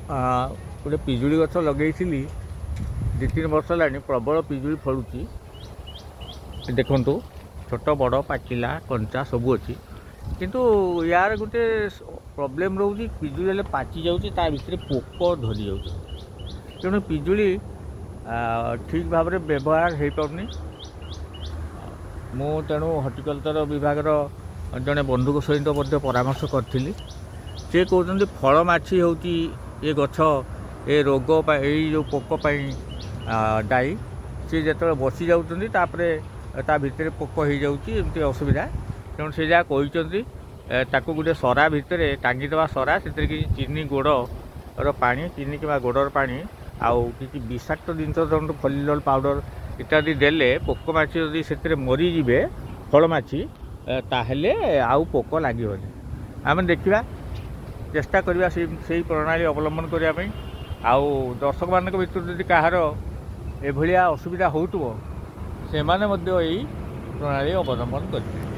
ଗୋଟେ ପିଜୁଳି ଗଛ ଲଗେଇଥିଲି 2-3 ବର୍ଷ ହେଲାଣି, ପ୍ରବଳ ପିଜୁଳି ଫଳୁଛି। ଦେଖନ୍ତୁ, ଛୋଟ ବଡ଼, ପାଚିଲା କଞ୍ଚା ସବୁ ଅଛି। କିନ୍ତୁ ୟାର ଗୋଟେ ପ୍ରୋବ୍ଲେମ୍ ରହୁଛି, ପିଜୁଳି ହେଲେ ପାଚି ଯାଉଛି, ତା ଭିତରେ ପୋକ ଧରି ଯାଉଛି। ତେଣୁ ପିଜୁଳି ଠିକ୍ ଭାବରେ ବ୍ୟବହାର ହେଇପାରୁନି। ମୁଁ ତେଣୁ ହର୍ଟିକଲଚର ବିଭାଗର ଜଣେ ବନ୍ଧୁଙ୍କ ସହିତ ମଧ୍ୟ ପରାମର୍ଶ କରିଥିଲି। ସେ କହୁଛନ୍ତି ଫଳ ମାଛି ହେଉଛି ଏ ଗଛ ଏ ରୋଗ ପାଇଁ, ଏଇ ଯେଉଁ ପୋକ ପାଇଁ ଦାୟୀ। ସିଏ ଯେତେବେଳେ ବସି ଯାଉଛନ୍ତି, ତାପରେ ତା ଭିତରେ ପୋକ ହେଇଯାଉଛି, ଏମିତି ଅସୁବିଧା। ତେଣୁ ସେ ଯାହା କହିଛନ୍ତି, ତାକୁ ଗୋଟେ ସରା ଭିତରେ ଟାଙ୍ଗିଦେବା, ସରା ସେଥିରେ କିଛି ଚିନି ଗୋଡ଼ର ପାଣି, ଚିନି କିମ୍ବା ଗୋଡ଼ର ପାଣି ଆଉ କିଛି ବିଷାକ୍ତ ଜିନିଷ ଧରନ୍ତୁ ଫଲିଲଲ ପାଉଡ଼ର ଇତ୍ୟାଦି ଦେଲେ ପୋକ ମାଛି ଯଦି ସେଥିରେ ମରିଯିବେ, ଫଳ ମାଛି, ତାହେଲେ ଆଉ ପୋକ ଲାଗିବନି। ଆମେ ଦେଖିବା, ଚେଷ୍ଟା କରିବା ସେଇ ସେଇ ପ୍ରଣାଳୀ ଅବଲମ୍ବନ କରିବା ପାଇଁ। ଆଉ ଦର୍ଶକମାନଙ୍କ ଭିତରୁ ଯଦି କାହାର ଏଭଳିଆ ଅସୁବିଧା ହେଉଥିବ, ସେମାନେ ମଧ୍ୟ ଏଇ ପ୍ରଣାଳୀ ଅବଲମ୍ବନ କରିପାରିବେ।